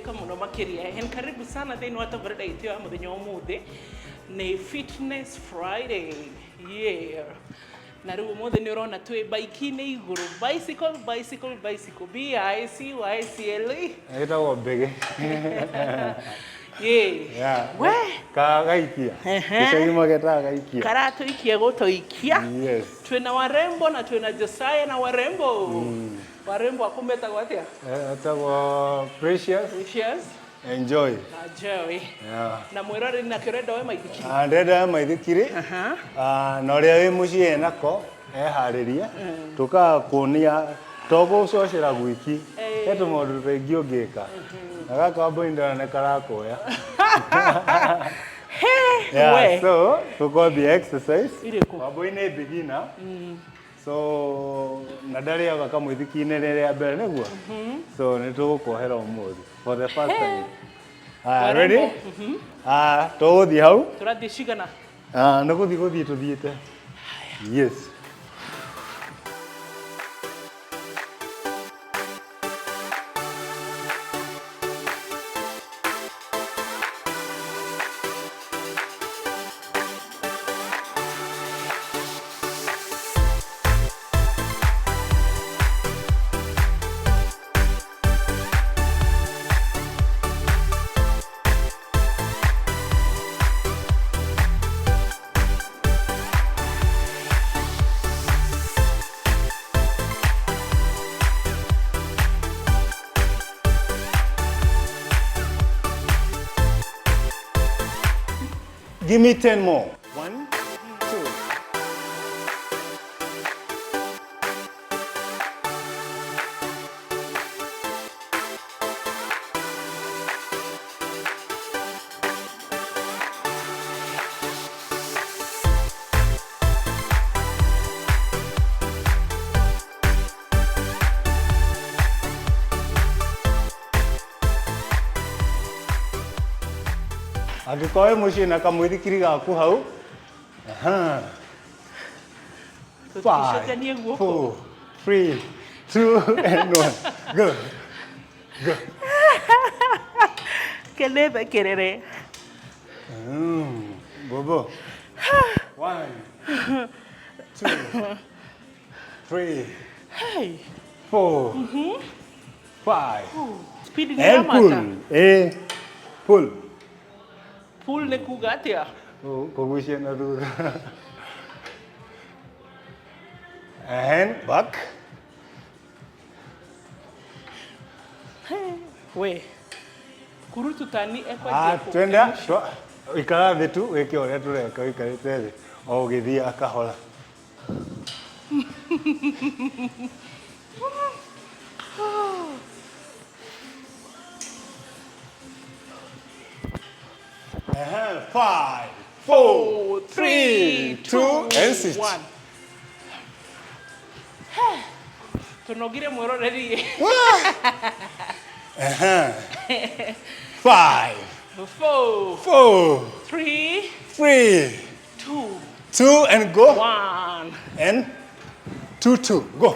Hurũka mũno makĩria. And karibu sana thĩinĩ wa tabarĩra itũ ya mũthenya wa ũmũthĩ. Nĩ Fitness Friday. Yeah. Na rĩu ũmũthĩ nĩ ũrona twĩ baiki-inĩ igũrũ. Bicycle, bicycle, bicycle. B I C Y C L E. Ĩtagwo mbĩgĩ. Yeah. Yeah. We. Ka gaikia. Ehe. Gĩcagi magetaga gaikia. Karatũikia gũtũikia. Yes. Twĩna warembo na twĩna Josiah na warembo. Warembo aku metagwo atĩa? Etagwo Precious. Precious Enjoy. na Joy. Yeah. Na mwĩroreri nake ũrenda we maithikiri. Ah, ndĩrenda maithikiri. Aha. Ah, na ũrĩa wĩ mũciĩ enako eharĩrie tũkaga kuonia to gũcocera gwiki he tũmaũndũ tũingĩ ũngĩka na gaka wambũi ndĩrona nĩ karakuoya. Yeah, We. so tũkwambia exercise. Irĩkũ? Wambũi nĩ beginner. So na ndarĩaga kamũithiki-inĩ rĩrĩa mbere nĩguo. So nĩ tũgũkuohera ũmũthĩ for the first time. Haya, ready? Ah, tũgũthiĩ hau. Tũrathiĩ cigana? Ah, nĩ gũthiĩ gũthiĩ tũthiĩte. Yes. Give me 10 more. 1, 2. Angĩkorwo wĩ mũciĩ na kamũithikiri gaku hau. Aha. Tũticekanie guoko. 4, 3, 2, and 1. Go. Go. Kene thekerere. Bobo. 1, 2, 3, Hey. 4, 5. Speed nĩ And pull. ĩramata. Eh, pull. Pull nĩ kuga atĩa? Kũgucia na thutha. And back. We. Kurutu tani Ah, ekwanjia kũ- twenda ikara thĩ tu wĩke ũrĩa tũreka ũikarĩte thĩ o ũgĩthiaga kahora. Ehe, 5, 4, 3, 2, and 6. 1. Tũnogire mwĩroreri. Ehe. 5, 4, 4, 3, 3, 2, 2, and go. 1. And 2, 2, go.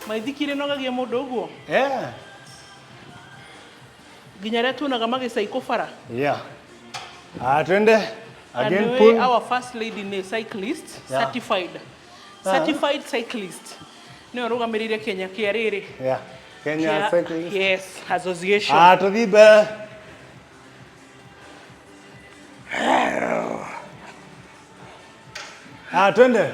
Maithikiri ĩnogagia mũndũ ũguo? Yeah. Nginya arĩa tuonaga magĩcaikũ bara. Yeah. Ah, twende. Again, And pull. our first lady nĩ cyclist, Yeah. certified. Certified cyclist. Nĩwe ũrũgamĩrĩire Kenya kĩa rĩrĩ. Yeah. Kenya Kĩa- Cyclist. Yes, association. Ah, tũthiĩ mbere. Ah, twende.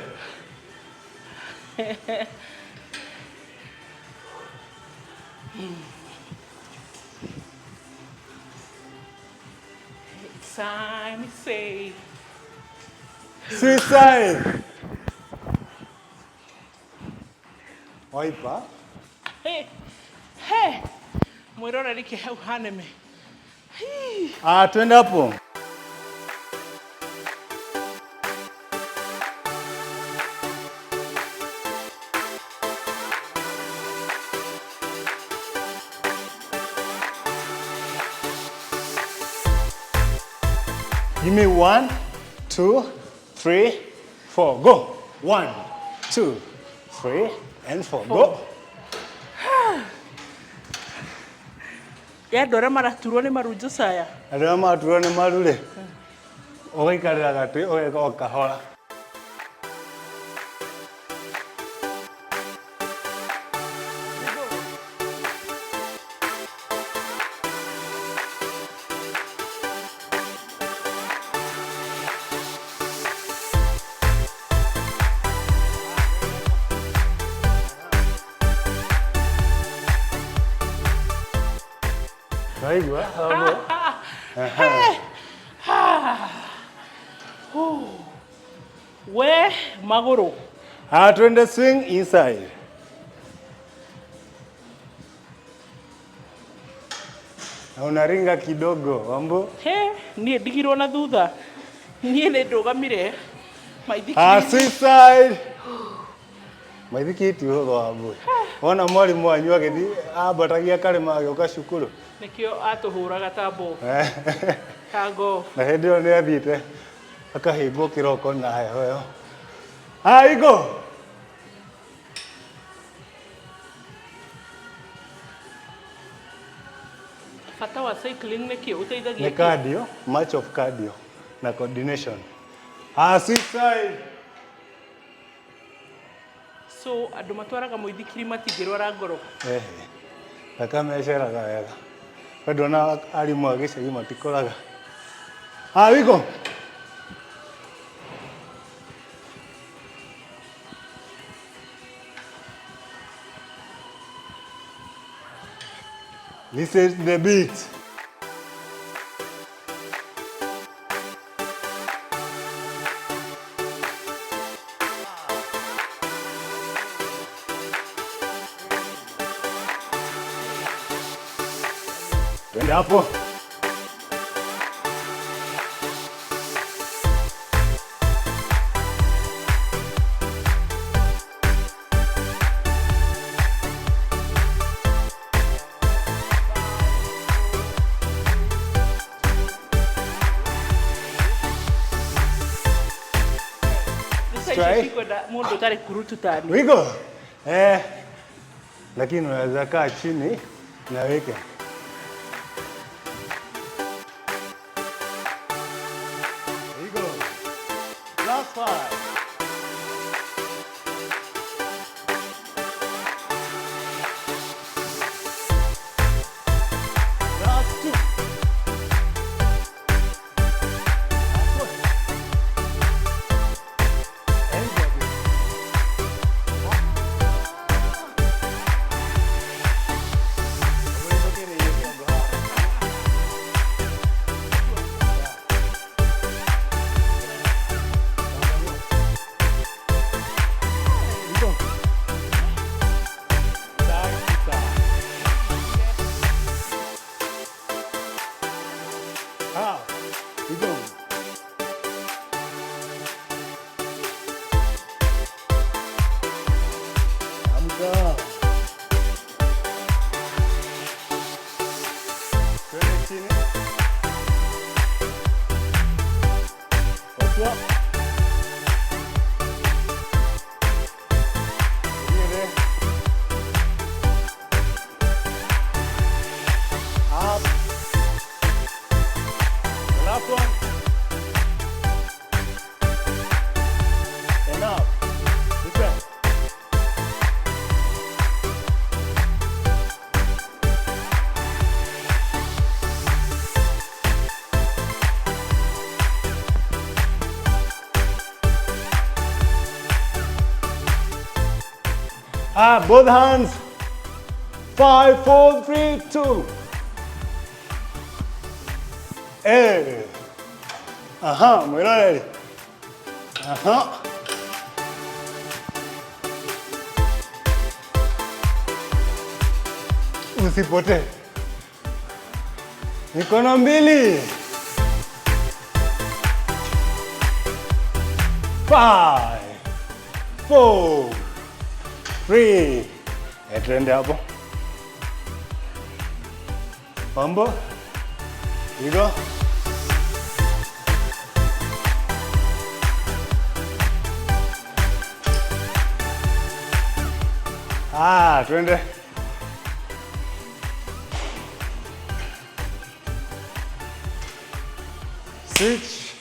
Simon say. Suicide. Waipa. Hey. Hey. Mwiroreri ke hau haneme. Ah, twende hapo. Give me 1, 2, 3, 4. Go. 1, 2, 3, and 4. Go. Ya andũ arĩa maraturwo nĩ maru Josiah. Andũ arĩa maraturwo nĩ maru rĩ, ũgaikarĩra gatĩ ũgeka o kahora. Waigua? We magũrũ. Ah, twende swing inside. Na unaringa kidogo, Wambo. He, niĩ ndigirwo na thutha. Niĩ nĩ ndũgamire. Maithikiri. Ah, suicide. Maithikiri ti ũhũthũ Wambui. Wona mwarimũ wanyu agĩthiĩ ambatagia karĩma agĩũka cukuru. Nĩkĩo atũhũraga ta mbogo. Ta golf. Na hĩndĩ ĩyo nĩ athiĩte akahĩngwo kĩroko na heho ĩyo. Ah, Igo. Bata wa cycling nĩ kĩ? Ũteithagia Nĩ kĩ? cardio, much of cardio na coordination. Ah, suicide. So andũ matwaraga mũithikiri matingĩrwara ngoro. Ehe. Thakame ĩceraga wega. We ndona arimũ a gĩcagi matikoraga. Ah, Igo. Listen to the beat. Twende hapo. Sasa icio Try. cikwenda mũndũ ũtarĩ kurutu tani. Wigo. Eh, lakini unaweza kaa chini na weke. Wigo. Last five. Last two. Last one. And drop it. Amka. Twende chini. Watua. Ingine. Up. The last one. And up. This way. Ah, both hands. 5, 4, 3, 2. Eh. Aha, mwĩroreri. Aha. Usipotee. Mikono mbili. 5, 4, 3. Twende hapo. Mambo. Igo. Ah, twende. Switch.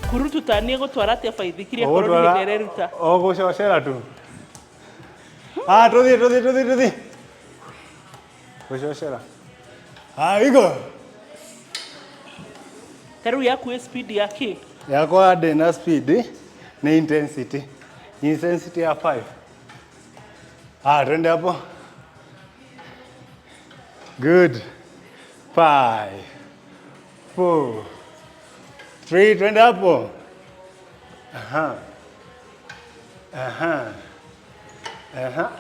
Kurututa nĩ egũtwara atĩa baithikiri akorwo nĩ hĩndĩ areruta? O gũcocera tu. Ah, tũthiĩ tũthiĩ tũthiĩ tũthiĩ. Gũcocera. Ah, igo. Ta rĩu yaku ĩ speed ya kĩ? Yakwa ndĩna speed nĩ intensity. Intensity ya 5. Ah, twende hapo. Good. 5, 4, 3, twende hapo. Aha. Aha. Aha.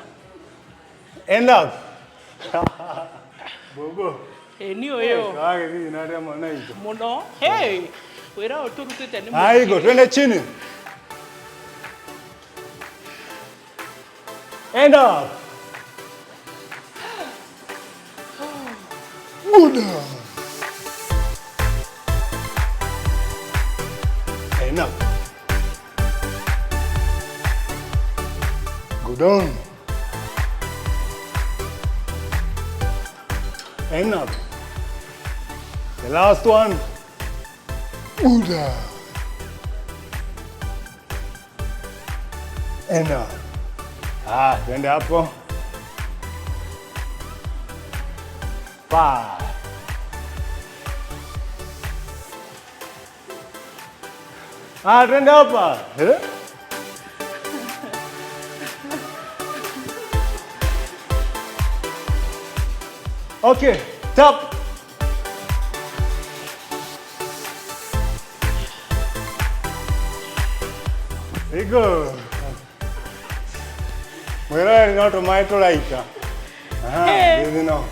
End up. Bobo. Ĩ niĩ ũyũ. Kage na arĩa mwana itũ. Mũno. Hey, wĩra ũyũ tũrutĩte nĩ Aigo, mũingĩ. twende chini. End up. Good. End up. Go down. End up. The last one. Buddha. End up. Ah, twende hapo. 5. Ah, twende hapa. Eh? Okay, tap. Igo. Mwĩroreri no tũmaĩ tũraita. Aha, Eh. gĩthi no.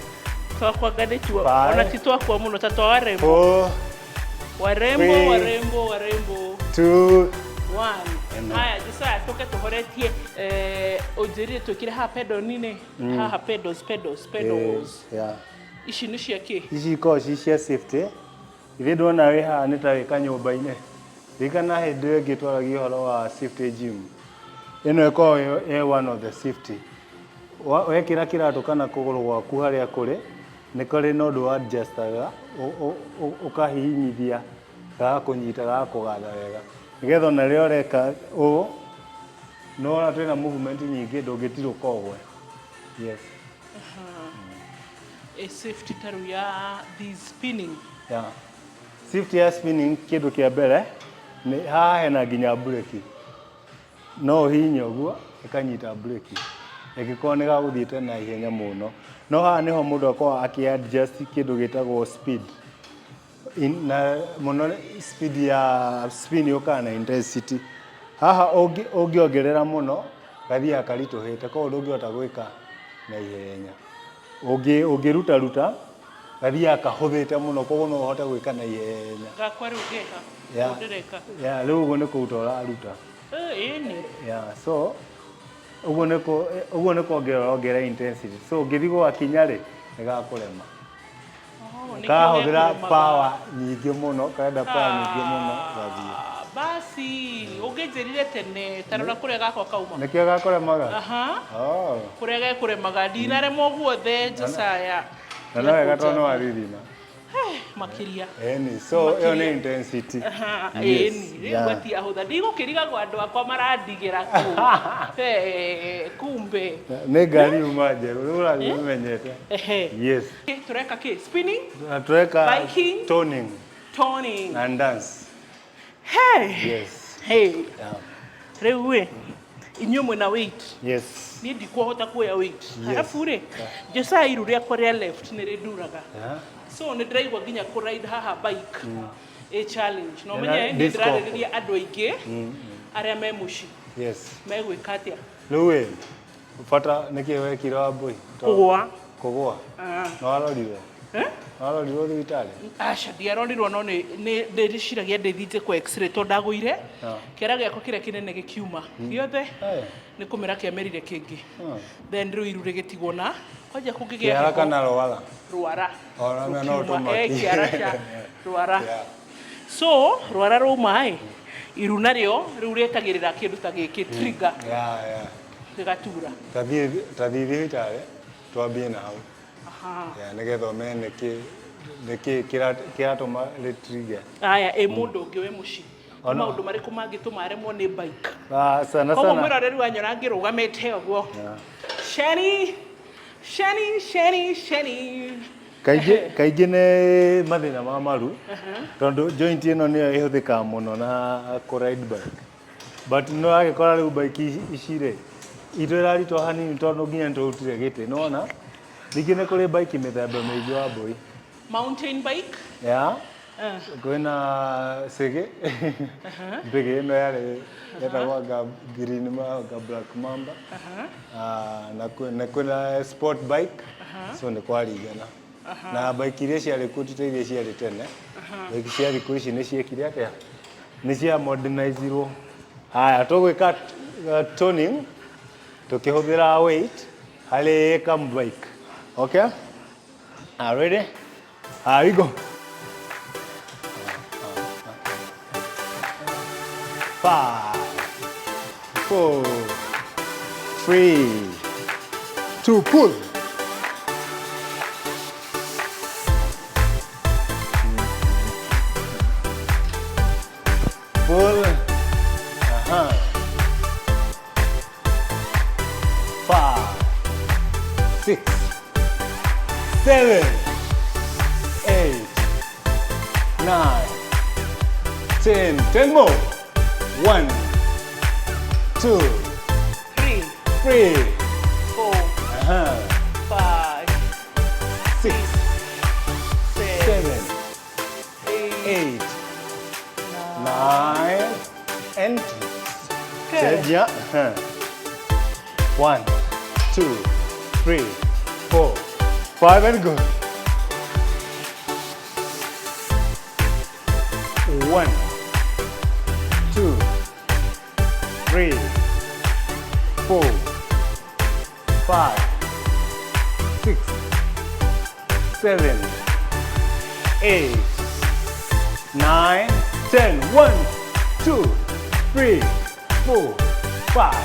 Twakwanga nĩ tuo. 5, Ona ti twakwa mũno ta twa warembo. 4, Warembo, 3, warembo, warembo. 2, 1. Eno. Haya, Josiah, tũke tũhoretie ũnjĩrire twĩkĩre haha pedal-inĩ. Haha pedals, pedals, pedals. Yeah. Ici nĩ cia kĩ? Ici ikoragwo ci cia safety. Ithuĩ ndwona wĩ haha nĩ ta wĩ kanyũmba-inĩ. Ririkana hĩndĩ ĩyo ĩngĩ twaragia ũhoro wa safety gym. Ĩno ĩkoragwo ĩ one of the safety. Wekĩra kĩratũ kana kũgũrũ gwaku harĩa kũrĩ, nĩ kũrĩ na ũndũ wa adjustaga, ũkahihinyithia gagakũnyita gagakũgatha wega. Nĩgetha ona rĩrĩa ũreka ũũ, nĩwona twĩna movement nyingĩ ndũngĩtirũka ũgwe. Yes. Ĩ safety ta rĩu ya this spinning. Yeah. Safety ya spinning kĩndũ kĩa mbere nĩ haha hena nginya breki. No ũhihinye ũguo ĩkanyita breki ĩngĩkorwo nĩ gagũthiĩte na ihenya mũno. No haha nĩho mũndũ akoragwo akĩ adjust kĩndũ gĩtagwo speed. Na mũno speed ya spin yũkaga na intensity. Haha ũngĩongerera mũno gathiaga karitũhĩte koguo ndũngĩhota gwĩka na ihenya. Ũngĩruta ruta gathiaga kahũthĩte mũno koguo no ũhote gwĩka na ihenya. Gakwa rĩu geha. Yeah. Ndĩreka. Yeah, rĩu ũguo nĩ kũruta ũraruta. Ĩni. Yeah, so ũguo nĩ ũguo nĩ kuongerera ũrongerera intensity. So ũngĩthiĩ gwakinya rĩ, nĩ gakũrema. Oh, nĩkĩo Karahũthĩra gekũremaga. power nyingĩ mũno, karenda power nyingĩ mũno gathiĩ. Ah, basi ũngĩnjĩrire tene ta rora kũrĩa gakwa kauma. Nĩkĩo gakũremaga? Aha. Oh. Kũrĩa gekũremaga ndinaremwo guothe Josiah. Na no wega tondũ nĩ waririna. Makĩria. Ĩni, so ĩyo nĩ intensity. Aha, Yes, ĩni rĩu yeah. gatiahũtha ndigũkĩrigagwo andũ akwa marandigĩra kũu. Kumbe. Kumbe. Nĩ ngari yuma njerũ, rĩu ũrathiĩ ũmenyete. Ehe. Yes. Tureka kĩ? Spinning, Na tureka Biking. Toning toning. And dance. Hey. Yes. Hey. Yeah. Rĩu ĩ, inyuĩ mwĩna weight. Yes. Niĩ ndikuhota kuoya weight. Yes. Arabu rĩ, Josiah, iru rĩakwa rĩa left nĩ rĩnduraga. Yeah. So nĩ ndĩraigua nginya kũ ride haha bike a challenge. No Ĩna menye nĩ discomfort. ndĩrarĩrĩria andũ aingĩ arĩa me mũciĩ Yes. megwĩka atĩa? Rĩu ĩ, bata nĩkĩ wekire, Wambui? Kũgũa. Kũgũa. Ah. Nĩ warorirwo? Eh? Nĩ warorirwo thibitarĩ? Aca, ndiarorirwo, no nĩ ndĩciragia ndĩthiĩte kwa x-ray tondũ ndagũire, Ah. kĩara gĩakwa kĩrĩa kĩnene gĩkiuma gĩothe. Eh. Nĩ kũmera kĩamerire kĩngĩ. Ah. Then rĩu iru rĩgĩtigwo na kwanja kũngĩgĩa Kĩara heho. kana rwara? Rwara. Ona no Rũkiuma. tũmaki. Eh, kĩara cia rwara. Yeah. So rwara rauma ĩ, iru narĩo rĩu rĩetagĩrĩra kĩndũ ta gĩkĩ, trigger, Yeah. gĩgatura. Tathiĩ thibitarĩ twambie na hau. Aha. Yeah, nĩgetha ũmenye nĩkĩ kĩratũma rĩ-trigger. Aya, ĩ mũndũ ũngĩ wĩ mũciĩ, nĩ Ona- maũndũ marĩkũ mangĩtũma aremwo nĩ bike? Ah, sana Koguo sana. mwĩroreri wanyona ngĩrũgamĩte ũguo, Yeah. Shani, Shani, Shani, Shani. Kaingĩ kaingĩ nĩ mathĩna ma maru, tondũ joint ĩno nĩyo ĩhũthĩkaga mũno na kũ ride bike, but nĩ wagĩkora rĩu bike ici rĩ, itũ ĩraritũha hanini tondũ nginya nĩ tũrutire gĩtĩ nĩwona. Ningĩ nĩ kũrĩ bike mĩthemba mĩingĩ, Wambui. Mountain bike. Yeah. Kwĩna cĩgĩ mbĩgĩ ĩno yarĩ yetagwo anga green anga black mamba. Ah, na kwĩna sport bike, so nĩ kwaringana na bike iria ciarĩ kuo ti ta iria ciarĩ tene. Bike cia thikũ ici nĩ ciekire atĩa, nĩ cia modernizirwo. Haya, tũgwĩka toning tũkĩhũthĩra weight harĩ cam bike. Okay, are ready? Here we go. 5, 4, 3, 2, pull. Pull. 5, 6, 7, 8, 9, 10. 10 more. 1, 2, 3, 3, 4, 5, 6, 7, 7, 8, 8, 9, and 10. Good. Yeah. 1, 2, 3, 4, 5, and go. 1, 2, 3, 4, 5, 6, 7, 8, 9, 10. 1, 2, 3, 4, 5,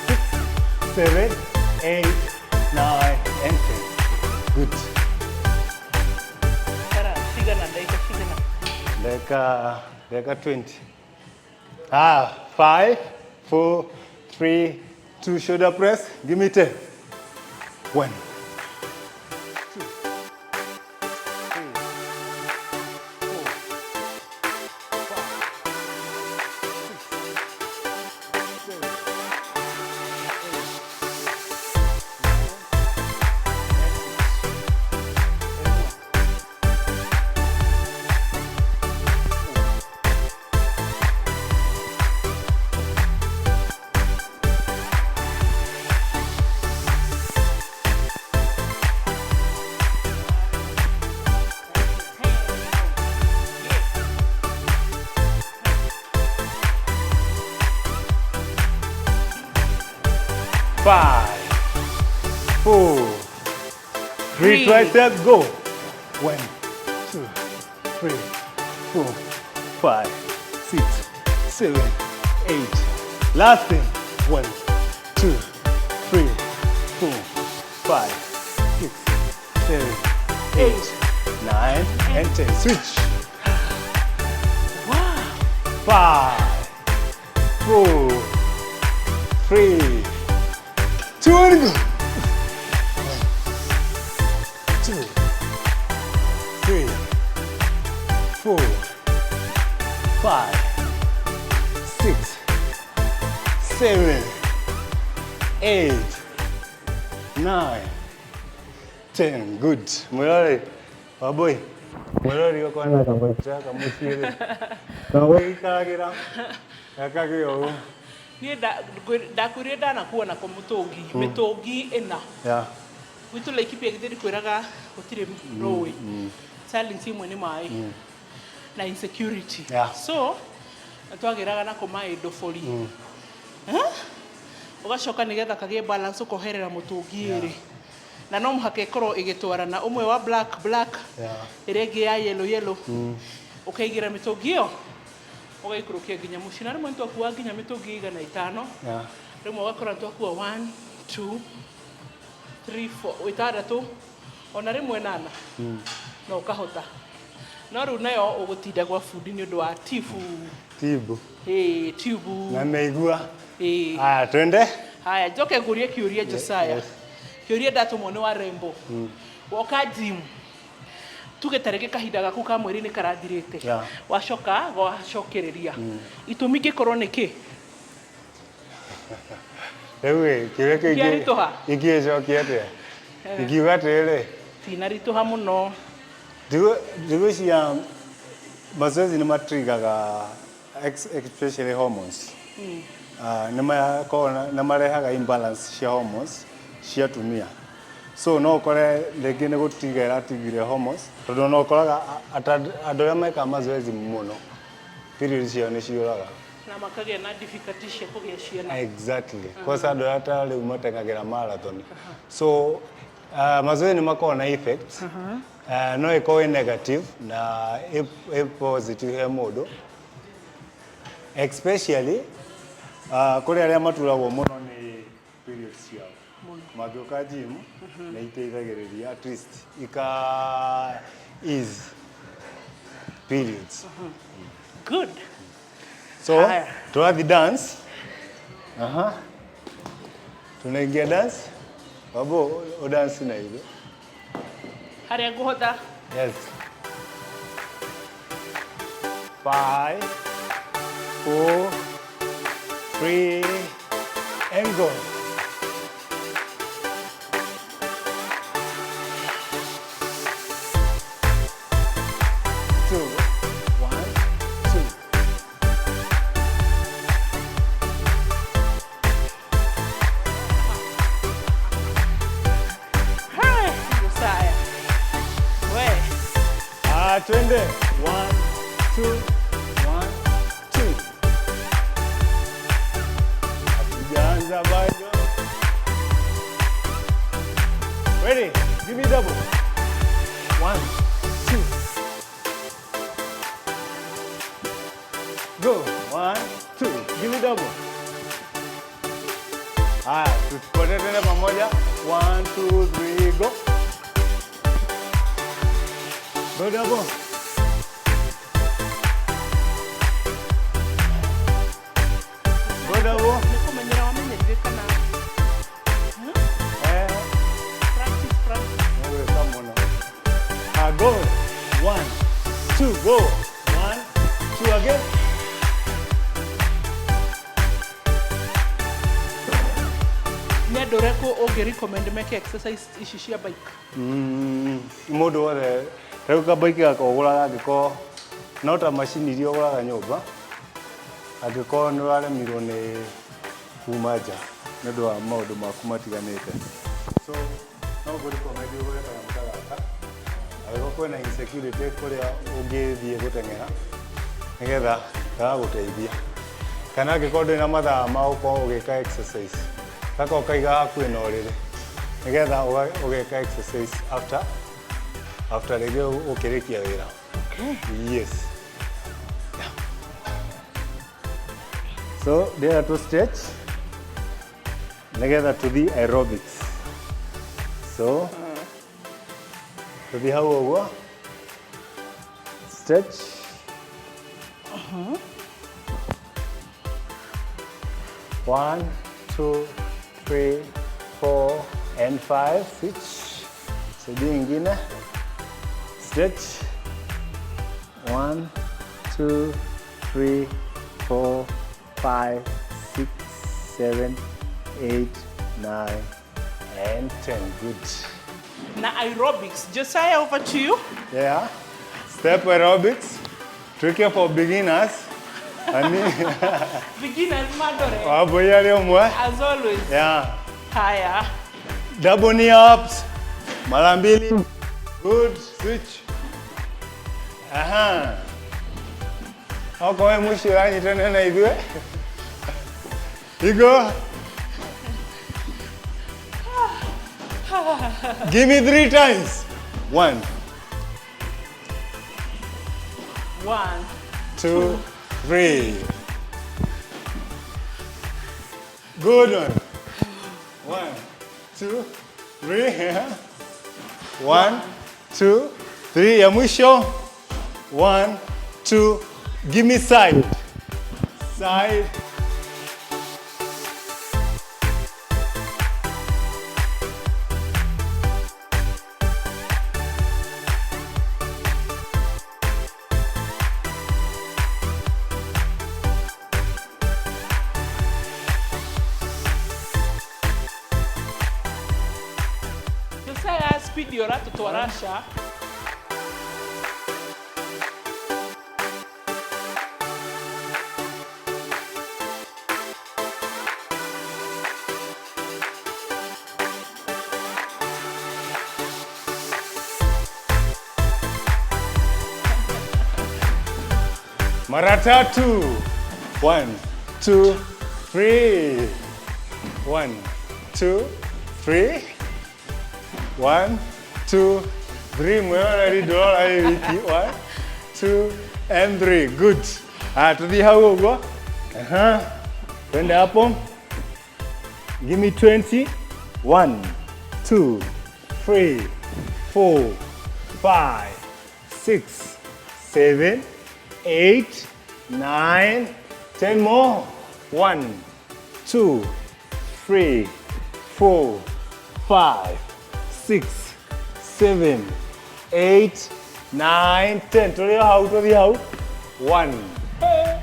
6, 7, 8, 9, and 10. Good. Tara, cigana, ndagĩka cigana? Ndagĩka 20. Ah, 5, 4, 3, 2, shoulder press. Give me 10. 1, 2, 3, 4, 5, 6, 7, 8, 9, and 6. And 1. 5, 4, 3, Three. Tricep, go. 1, 2, 3, 4, 5, 6, 7, 8. Last thing. 1, 2, 3, 4, 5, 6, 7, 8, 9, and 10. Switch. Wow. 5, 4, 3, 2, and go. 1, 2, 3, 4, 5, 6, 7, 8, 9, 10. Good. Mwirori, waboi. Mwirori gakwa na kamaicha kamuciĩ kagũikaragira gakagĩa ũũ. Niĩ ndakwĩrire ndanakuo nako mũtũngi mĩtũngi ĩna. Gwitũ Laikipia githĩ ndikwĩraga gũtirĩ rũĩ. Challenge imwe nĩ maĩ na insecurity. So twagĩraga nako maĩ ndobori. Ũgacoka nĩgetha kagĩe balance ũkoherera mũtũngi ĩrĩ. Na no mũhaka ĩkorwo ĩgĩtwarana ũmwe wa black black, ĩrĩa ĩngĩ ya yellow yellow. Ũkaigĩra mĩtũngi ĩyo ũgaikũrũkia nginya mũciĩ. Na rĩmwe nĩtwakuaga nginya mĩtũngi 500. Rĩmwe ũgakora nĩtwakua 1, 2, 3, 4, 6 ona rĩmwe 8. No ũkahota. No rĩu nayo ũgũtinda gwa bundi nĩ ũndũ wa tibu. Tibu. Ĩĩ, tibu. Na mĩigua. Ĩĩ. Haya, twende. Haya, njoke ngũrie kĩũria Josiah. Yes. Kĩũria ndatũmwo nĩ warembo. Woka gym, tuge ta rĩngĩ kahinda gaku ka mweri nĩ karathirĩte. Wacoka gwacokereria. Itũmi ingĩkorwo nĩ kĩ? Rĩu ĩ, kĩũria kĩu Kĩaritũha? Ingĩgĩcokia atĩa? Ingiuga atĩrĩrĩ. Tinaritũha mũno. Thikũ cia mazoezi nĩ matrigaga especially hormones. Nĩ marehaga imbalance cia hormones cia atumia. So no ũkore rĩngĩ nĩ gũtiga ĩratigire hormones tondũ no ũkoraga andũ arĩa mekaga mazoezi mũno period ciao nĩ ciũraga. Na makagĩa na difficulty cia kũgĩa ciana. Exactly. Kwanza andũ arĩa ta rĩu mateng'agĩra marathon. So mazoezi nĩ makoragwo na effects. No ĩkorwo ĩ negative na ĩ positive he mũndũ. Especially kũrĩ arĩa maturagwo mũno nĩ periods ciao. Mangĩũka gym nĩ iteithagĩrĩria at least ika ease periods. Good. So Haya. tũrathiĩ dance. Tunaingia dance. Wabo o dance na hivyo. Harĩa ngũhota. Yes. 5, 4, 3, and go. 2, 1, 2. Hey, Josiah. We. Twende. 1, 2, 1, 2. Hatujaanza bado. Ready? Give me double. 1, 2. Go. 1, 2. Give me double. Haya, tufuate tena pamoja. 1, 2, 3, go. Go double. Go double. Nĩ kũmenyera wamenyerire kana? Practice, practice. Nĩgwĩka mũno. Go. 1, 2, go. 1, 2 again. Nĩ andũ ũrĩkũ ũngĩ recommend meke exercise ici cia bike? Mũndũ wothe rĩu kabaiki gaka ũgũraga angĩkorwo no ta macini iria ũgũraga nyũmba angĩkorwo nĩ ũraremirwo nĩ kuma nja nĩ ũndũ wa maũndũ maku matiganĩte. So no ngũ recommend ũgũre kanyamũ ta gaka angĩkorwo kwĩna insecurity kũrĩa ũngĩthiĩ gũteng'era nĩgetha gagagũteithia, kana angĩkorwo ndũrĩ na mathaa ma gũkorwo ũgĩka exercise gaka ũkaiga hakuhĩ na ũrĩrĩ nĩgetha ũgeka exercise after rĩngĩ ũkĩrĩkia wĩra. Yes. Yeah. So ndĩrenda tũ stretch nĩgetha tũthiĩ aerobics. So tũthiĩ hau ũguo. Stretch. 1, 2, 3, 4. and 5. Switch. Side ingine. Stretch. 1, 2, 3, 4, 5, 6, 7, 8, 9, and 10. Good. Na aerobics. Josiah, over to you. Yeah. Step aerobics. Tricky for beginners. Ani Beginners madore. waboya leo mwe. As always. Yeah. Haya. Double knee ups. Mara mbili. Good. Switch. Aha. Okowe mwisho yanyi na ithuĩ. You go. Give me 3 times. 1, 1, 2, 3. Good one. 1, 2, 3. 1, 2, 3. Ya mwisho. 1, 2. Give me side. Side. Josiah, speed yoratutwarasha. Mara tatu. 1, 2, 3. 1, 2, 3. 1, 2, 3. Mweona dola hii wiki. 1, 2, and 3. Good. Ah, tuthi hau uguo. Aha. Twende hapo. Give me 20. 1, 2, 3, 4, 5, 6, 7, 8, 9, 10 more. 1, 2, 3, 4, 5, 6, 7, 8, 9, 10. Tulia hau, tulia hau. 1.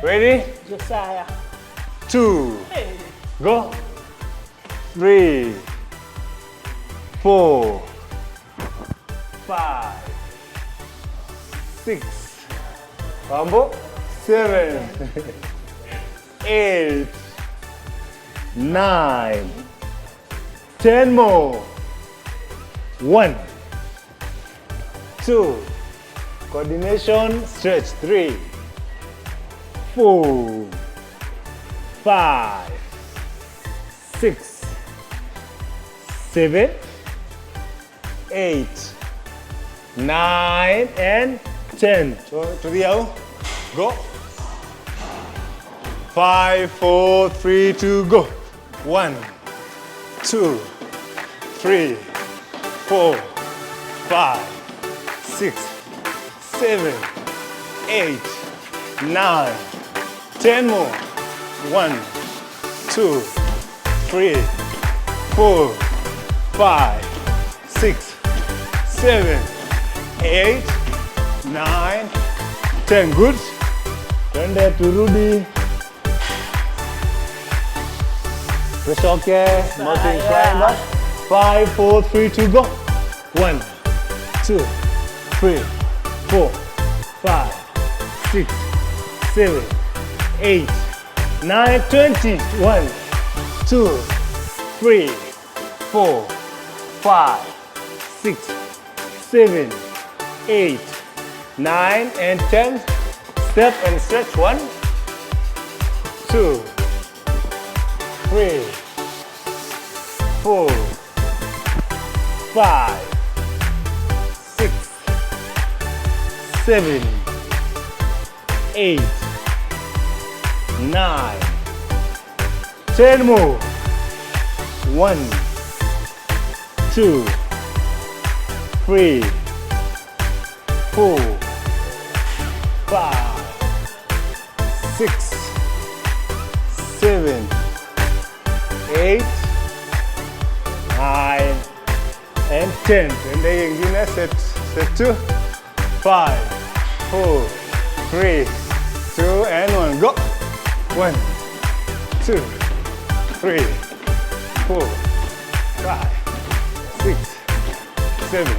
Ready? Josiah. 2. Hey. Go. 3, 4, 5, 6, Mambo. 7, 8, 9, 10 more. 1, 2, coordination, stretch. 3, 4, 5, 6, 7, 8, 9, and 10. To the out. Go. 5, 4, 3, 2, go. 1, 2, 3, 4, 5, 6, 7, 8, 9, 10 more. 1, 2, 3, 4, 5, 6, 7, 8, 9, 10. Good. Twende turudi. Tuchoke, mountain climber. 5, 4, 3, 2, go. 1, 2, 3, 4, 5, 6, 7, 8, 9, 20. 1, 2, 3, 4, 5, 6, 7, 8, 9, and 10. Step and stretch. 1, 2, 3, 4, 5, 6, 7, 8, 9, 10 more. 1, 2, 3, 4, 5, 6, 7, 8, 9, 10. Twende ingine set 2. 5, 4, 3, 2, and 1. Go. 1, 2, 3, 4, 5, 6, 7,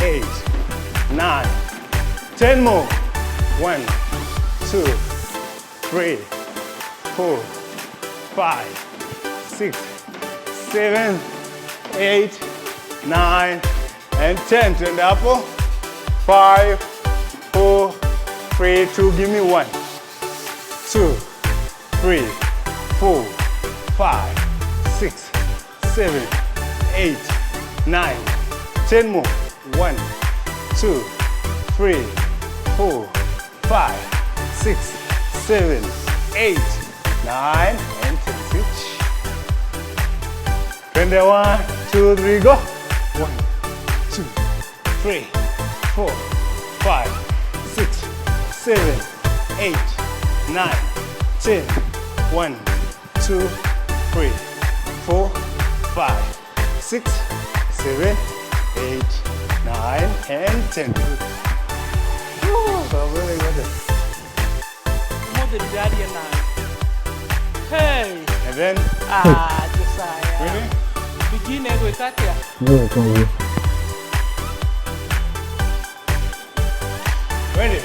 8, 9, 10 more. 1, 2, 3, 4, 5, 6, 7, 8, 9, and 10. Twende hapo. 5, 4, 3, 2. Give me 1, 2, 3, 4, 5, 6, 7, 8, 9, 10 more. 1, 2, 3, 4, 5, 6, 7, 8, 9, and 10. Switch. Twende 1, 2, 3, go. 1, 2, 3, 4, 5, 6, 7, 8, 9, 10. 1, 2, 3, 4, 5, 6, 7, 8, 9, and 10. Woo, so really good. Ũmũthĩ ndĩraria nawe. Hey. And then, Josiah. Ready? Begin egwĩka atĩa? Ready?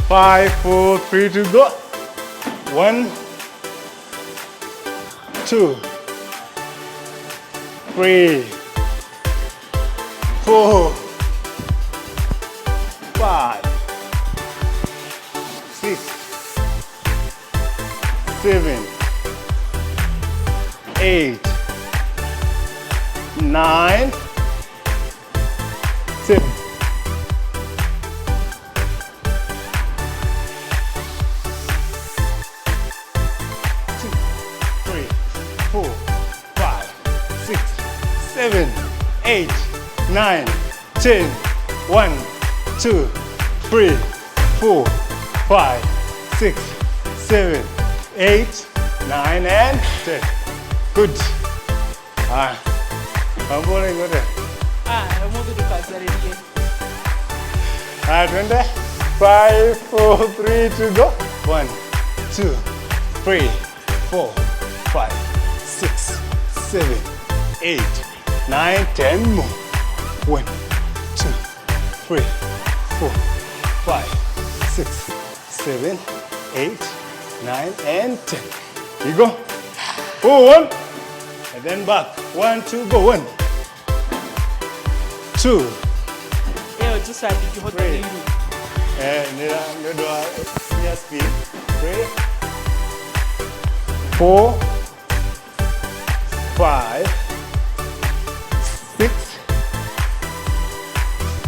5, 4, 3, 2, go. 1, 2, 3, 4, 5, 6, 7, 8, 9, 10. 2, 3, 4, 5, 6, 7, 8, 9, 10. 1, 2, 3, 4, 5, 6, 7, 8, 9, and 10. Good. Ah, I'm going to go. Ũmũthĩ ndũkanjarĩrie. Ah, twende. 5, 4, 3, 2, go. 1, 2, 3, 4, 5, 6, 7, 8, 9, 10 more. 1, 2, 3, 4, 5, 6, 7, 8, 9, and 10. You go. 4, 1, and then back. 1, 2, go. 1, 2. Ĩyo Josiah ndingĩhota nĩ iru. Nĩ ũndũ wa speed. 3, 4, 5, 6,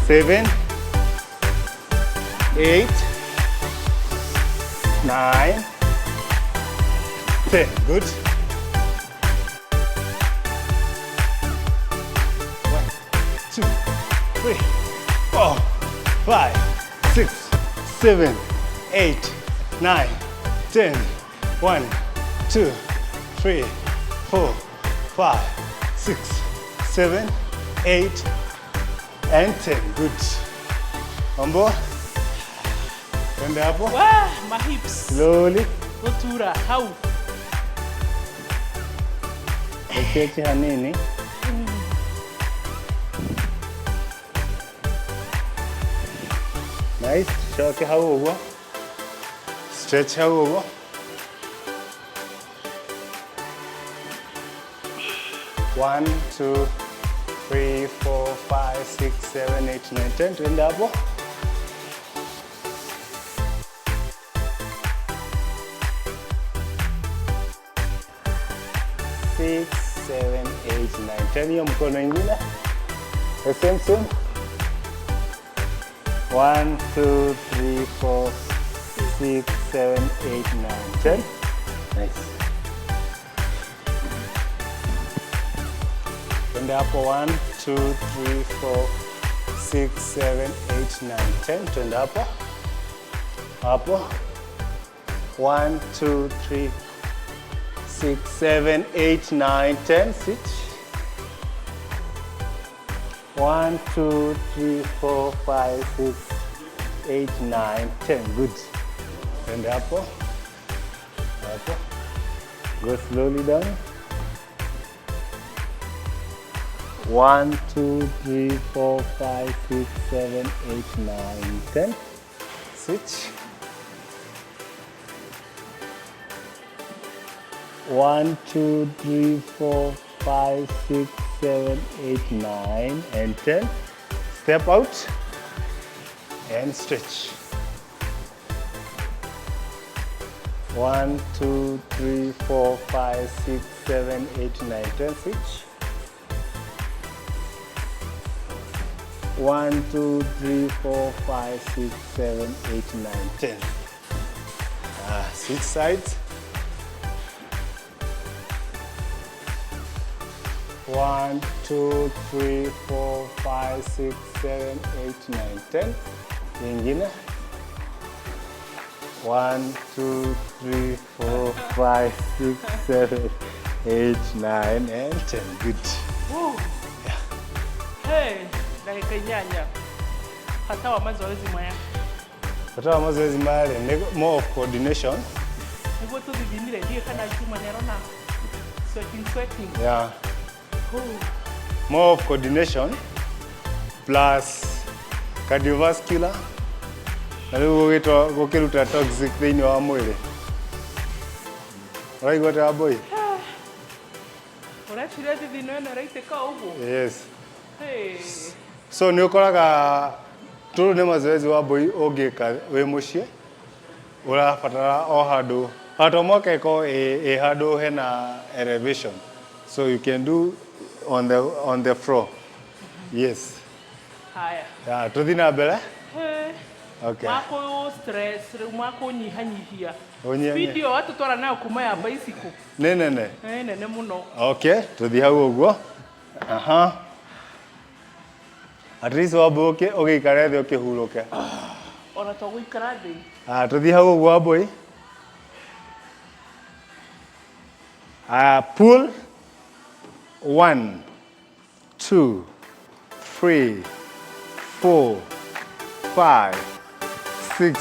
7, 8, 9, 10. Good. 1, 2, 3, 4, 5, 6, 7, 8, 9, 10. 1, 2, 3, 4, 5, 6, 7, 8, and 10. Good. Mambo. Twende hapo. Wah, my hips. Slowly. Gũtura hau. Stretch hanini. Nice. Coke hau ũguo. Stretch hau ũguo. 1, 2, 3, 4, 5, 6, 7, 8, 9, 10. Twende hapo. 6, 7, 8, 9, 10. Hiyo mkono ingine. The same, same. 1, 2, 3, 4, 6, 7, 8, 9, 10. Nice. Twende hapo. 1, 2, 3, 4, 6, 7, 8, 9, 10. Twende hapo. Hapo. 1, 2, 3, 6, 7, 8, 9, 10. Sit. 1 2 3 4 5 6 8 9 10. Good. Twende hapo hapo, go slowly down. 1 2 3 4 5 6 7 8 9 10. Switch. 1 2 3 4 5 6 7 8 9 and 10. Step out and stretch. 1 2 3 4 5 6 7 8 9 10. Switch. 1 2 3 4 5 6 7 8 9 10. Switch sides. 1 2 3 4 5 6 7 8 9 10. Nyingine. 1 2 3 4 5 6 7 8 9 and 10. Good. Woo. Hey, ndagĩka inyanya. Bata wa mazoezi maya. Bata wa mazoezi maya rĩ, nĩ more of coordination. Nĩguo tũthithimire ndiũĩ kana Juma nĩarona sweating sweating. Yeah. Woo. More of coordination plus cardiovascular na rĩu gũgĩtwo gũkĩruta toxic thĩinĩ wa mwĩrĩ. Ũraigua atĩa Wambũi? Ũreciria thithino ĩno ĩraitĩka ũguo? Yes. Hey. So nĩ ũkoraga tũrũ nĩ mazoezi Wambũi ũngĩka wĩ mũciĩ, ũrabatara o handũ to mwaka ĩkorwo ĩ handũ hena elevation, so you can do on the floor. Yes. Haya. Yeah, tũthiĩ na mbere. Hey. Okay. Makũ stress rĩu makũnyihanyihia. Ũnyihanyihia. Speed ĩyo watũtwara nayo kuma ya bicycle. Nĩ nene. Nĩ nene mũno. Okay, tũthiĩ hau ũguo. Aha. At least Wambũi ũgĩikare thĩ ũkĩhurũke. Ona to gũikara thĩ. Ah, tũthiĩ hau ũguo Wambũi. Ah, pull. 1 2 3 4 5 6.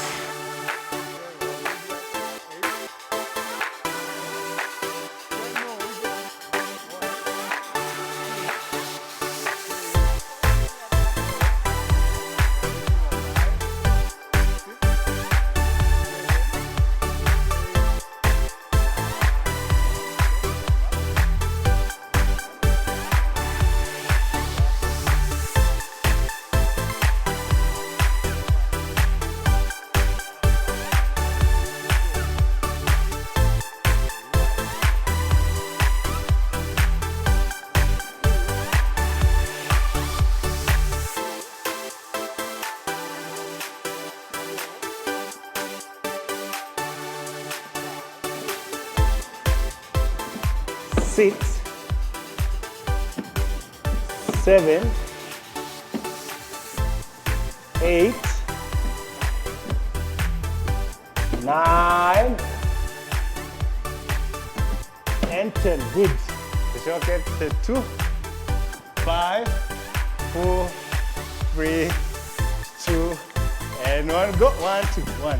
6, 7, 8, 9, and 10. Good. Tucoke 2, 5, 4, 3, 2, and 1. Go. 1, 2, 1.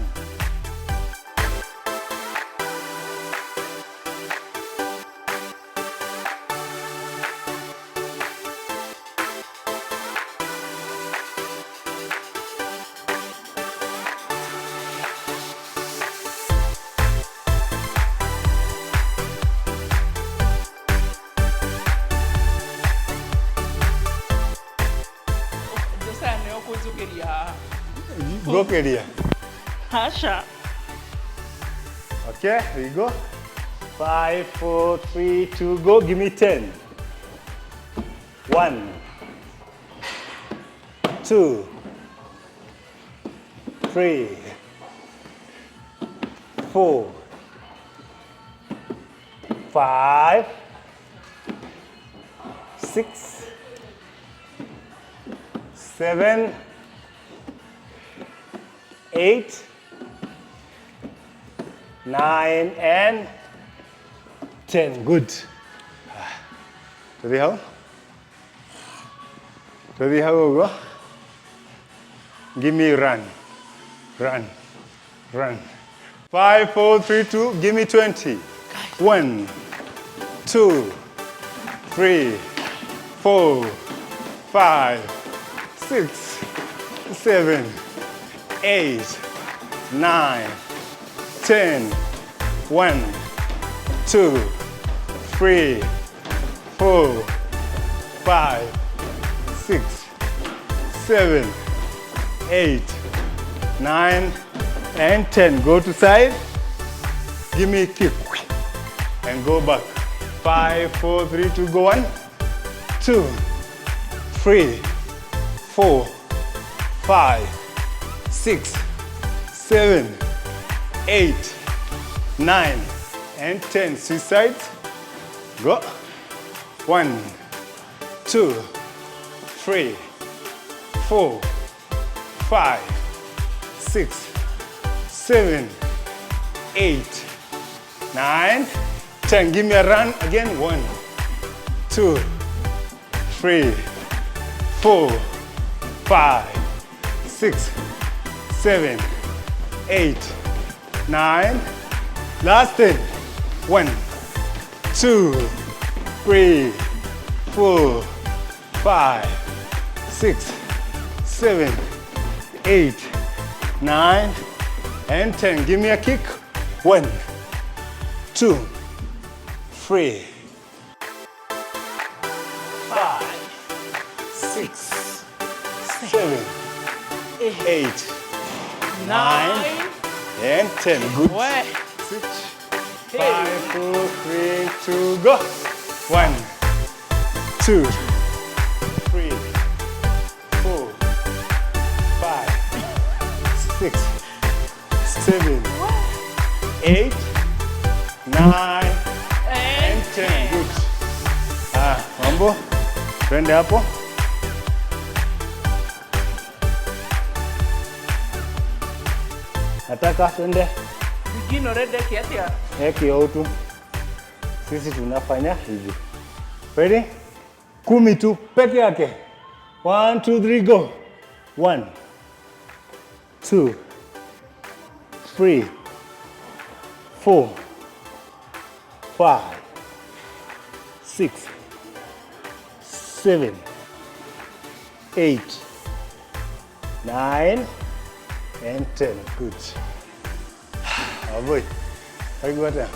Josiah nĩwe ũkũnjũkĩria haha. Ngũkĩria. Aca. Okay, here we go. 5, 4, 3, 2, go. Give me 10. 1, 2, 3, 4, 5, 6, 7, 8, 9, and 10. Good. Tũthiĩ hau. Tũthiĩ hau ũguo. Give me run. Run. Run. 5, 4, 3, 2, give me 20. 1, 2, 3, 4, 5, 6, 7, 8, 9, 10. 1, 2, 3, 4, 5, 6, 7, 8, 9, and 10. Go to side. Give me a kick. And go back. 5, 4, 3, 2, go. 1, 2, 3, 4, 5, 6, 7, 8, 9, and 10. Switch sides. Go. 1, 2, 3, 4, 5, 6, 7, 8, 9, 10. Give me a run again. 1, 2, 3, 4, 5, 6, 7, 8, 9. Last 10. 1, 2, 3, 4, 5, 6, 7, 8, 9, and 10. Give me a kick. 1, 2, 3, 5, 6, 7, 8, 9, and 10. Good. We. Switch. Hey. 5, 4, 3, 2, go. 1, 2, 3, 4, 5, 6, 7, 8, 9, and 10. Good. Ah, mambo. Twende hapo. Nataka twende. Begin already atia. Eki tu. Sisi tunafanya hivi. Ready? 10 tu peke yake. 1, 2, 3, go. 1, 2, 3, 4, 5, 6, 7, 8, 9, and 10. Good. Aboy. Kaigua atia?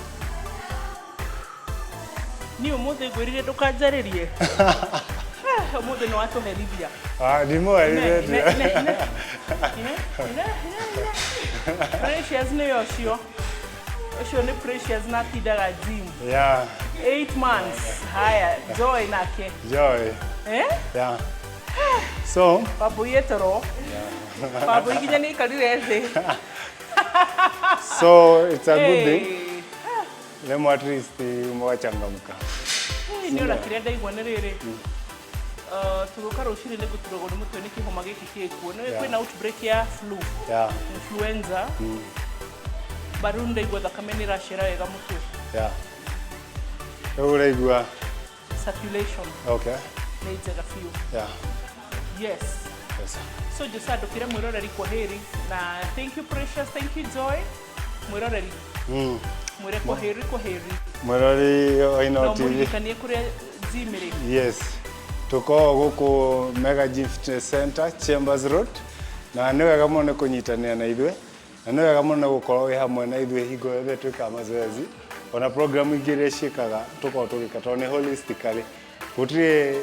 Ni umuthi ngwirire ndukanjarĩrie. Umuthi nĩ watũherithia. Ah, ndimũherithĩtie. Ne, ne, ne, ne, ne, ne. Precious nĩwe ũcio. Ũcio nĩ Precious na atindaga gym. 8 months. Haya, Joy nake. Joy. Eh? Yeah. So, Wambui etoro. Wambui nginya nĩ aikarire thĩ. So it's a good thing. Hey. Lemo at least umewachangamka. Hey, nĩ ona kĩrĩa ndaigua nĩ rĩrĩ. Tũgũka rũcinĩ nĩ ngũturagwo nĩ mũtwe nĩ kĩhoma gĩkĩ gĩkuo. Nĩ kwĩna outbreak ya flu. Influenza. But rĩu ndaigua thakame nĩ ĩracera wega mũtwe. Rĩu ũraigua. Circulation nĩ njega biũ. Yes. Yes. So Josa ndũkĩre mwĩroreri kwa heri na thank you Precious, thank you Joy. Mwĩroreri. Mwĩre kwa heri, kwa heri. Mwĩroreri wa Inooro Na TV. mũririkanie kũrĩa gym ĩrĩ. Yes. Tuko gũkũ Mega Gym Fitness Center, Chambers Road. Na nĩ wega mũno nĩ kũnyitanĩra na ithuĩ. Na nĩ wega mũno nĩ gũkorwo wĩ hamwe na ithuĩ hingo yothe twĩkaga mazoezi. Ona program ingĩ iria ciĩkaga tũkoragwo tũgĩka tondũ nĩ holistically. Gũtirĩ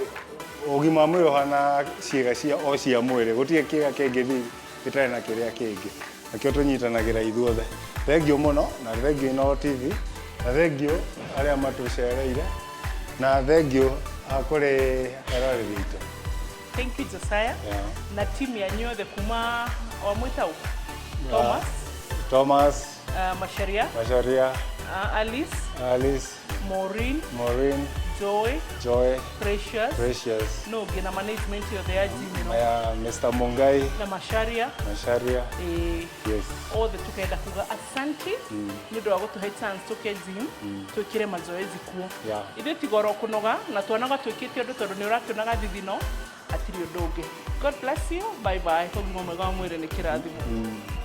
ũgima wa mwĩrĩ ũhana ciĩga cia o cia mwĩrĩ. Gũtirĩ kĩga kĩngĩthiĩ gĩtarĩ na kĩrĩa kĩngĩ. Nakĩo tũnyitanagĩra ithuothe. Thengiũ mũno na thengiũ Inooro TV na thengiũ arĩa matũcereire na thengiũ kũrĩ eroreri aitũ. Thank you Josiah. Na team yanyu yothe kuma wa mwĩtau Thomas, Thomas, Macharia, Macharia, Alice, Alice, Maureen, Maureen, Joy, Joy, Precious, Precious, no ngĩ na management yothe ya gym ĩno na Mr. Mungai, na Macharia, Macharia, yes. Othe tukenda kuga asanti nĩ ũndũ wa gũtũhe chance tũke gym twĩkĩre mazoezi kuo. Ithuĩ tiga oro kũnoga na tuonaga twĩkĩte ũndũ tondũ nĩ ũrakĩonaga thithino. Hatirĩ ũndũ ũngĩ. God bless you. Bye bye. Ũgima mwega wa mwĩrĩ nĩ kĩrathimo.